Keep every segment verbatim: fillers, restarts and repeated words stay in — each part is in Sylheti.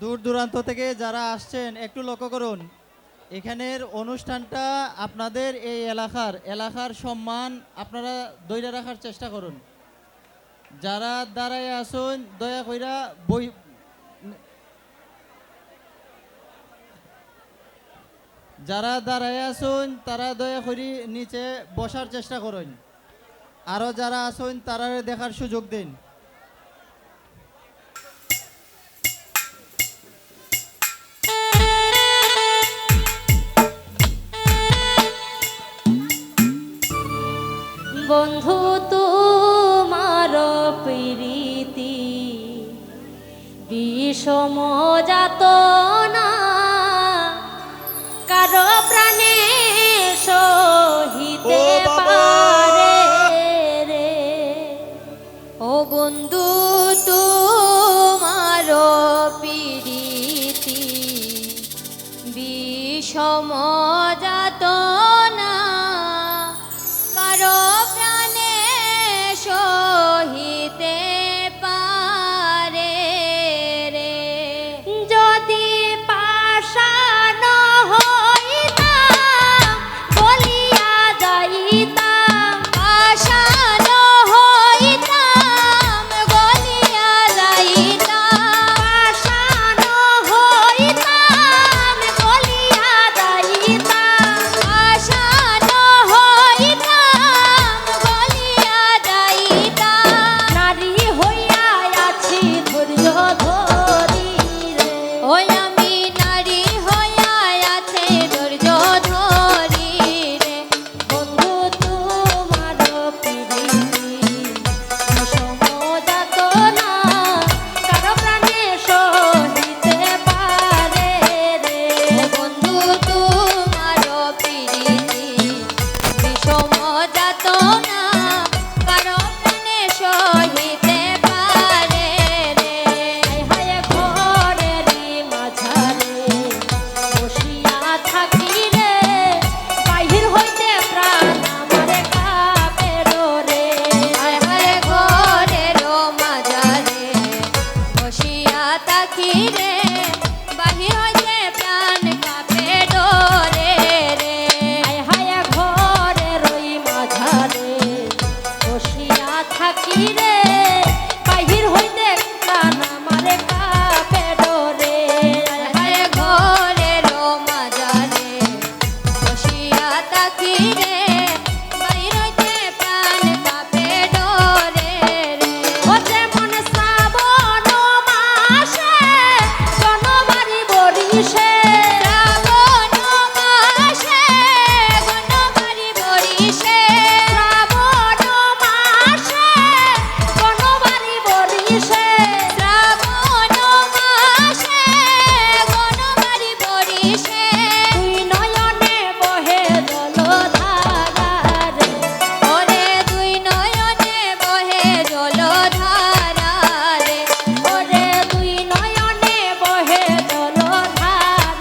দূর দূরান্ত থেকে যারা আসছেন, একটু লক্ষ্য করুন, এখানের অনুষ্ঠানটা আপনাদের এই এলাকার, এলাকার সম্মান আপনারা ধরে রাখার চেষ্টা করুন। যারা দাঁড়ায় আছেন, দয়া কইরা বই-, যারা দাঁড়ায় আছেন, তারা দয়া করি নিচে বসার চেষ্টা করুন। আরও যারা আছেন, তারারে দেখার সুযোগ দিন। বন্ধু তোমার প্রীতি বিষম যাতনা, কারো প্রাণে সহিতে ও বাবা। পারে রে। ও বন্ধু, তোমার প্রীতি বিষম যাতনা, কারো প্রাণে সহিতে পারে রে। যদি পাষাণ হইতাম, গলিয়া যাইতাম, পাষাণ হইতাম, গলিয়া যাইতাম, পাষাণ হইতাম, গলিয়া যাইতাম, পাষাণ হইতাম, গলিয়া যাইতাম। নারী হইয়া আছি ধৈর্য ধরি রে। ওই আমি নারী হইয়া আছি ধৈর্য ধরি রে। বন্ধু তোমার প্রীতি বিষম যাতনা, কারো প্রাণে সহিতে পারে রে। বন্ধু তোমার প্রীতি বিষম যাতনা, কারো প্রাণে সহিতে পারে রে। হায় হায় ঘরের মাঝারে বসিয়া থাকি রে, বাহির হইতে প্রাণ আমার কাঁপে রে। হায় হায় ঘরের মাঝারে বসিয়া থাকি রে, বাহির হইতে প্রাণ কাঁপে ডরে রে। হায় হায় ঘরের মাঝারে বসিয়া থাকি রে, বাহির হইতে প্রাণ আমার কাঁপে ডরে। হায় হায় ঘরের মাঝারে বসিয়া থাকি রে, বাহির হইতে প্রাণ কাঁপে ডরে রে। ও যেমন শ্রাবণ মাসে গণবাড়ি বরিশে, শ্রাবণ মাসে গণবাড়ি বরিশে, শ্রাবণ মাসে গণবাড়ি বরিশে, শ্রাবণ মাসে গণবাড়ি বরিশে। দুই নয়নে বহে জলধারা রে, ওরে দুই নয়নে বহে জলধারা রে, ওরে দুই নয়নে বহে জলধারা।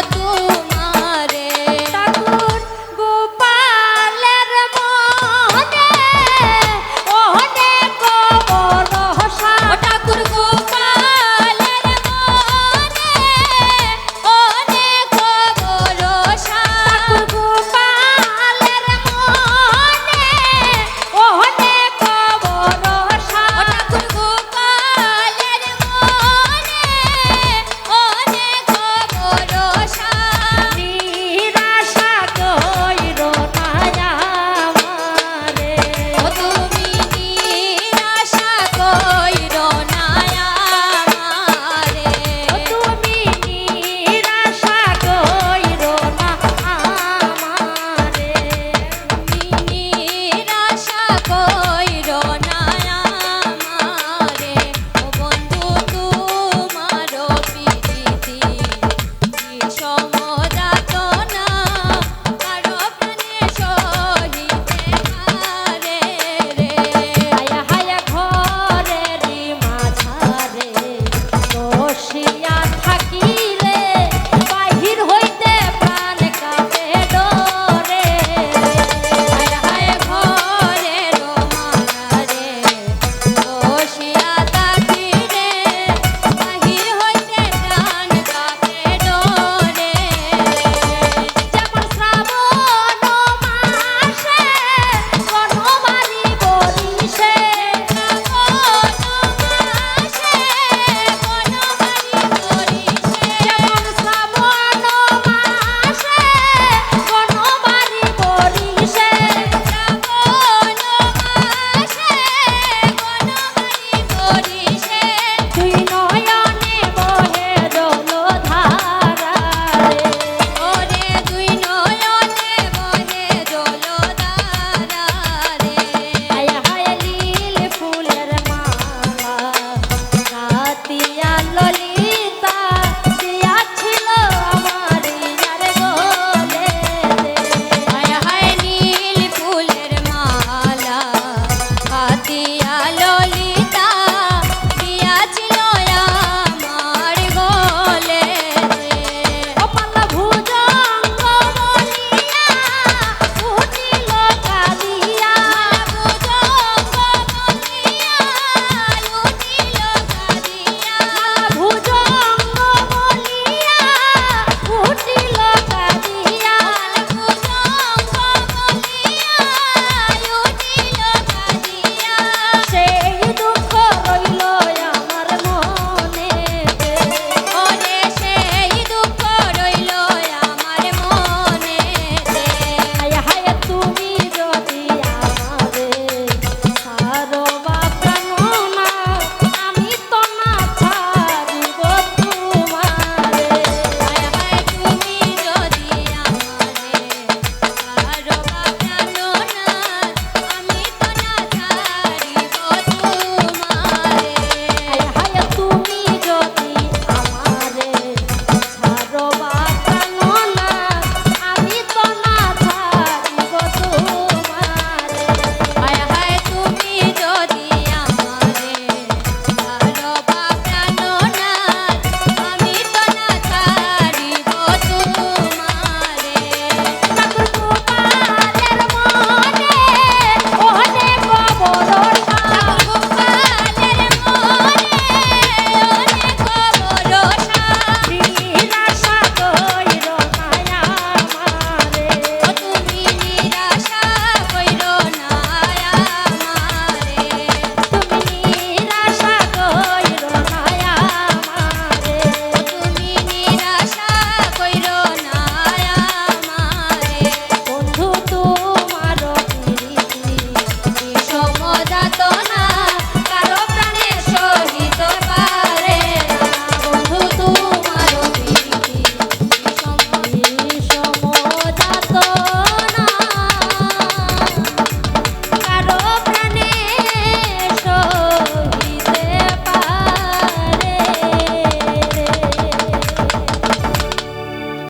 तू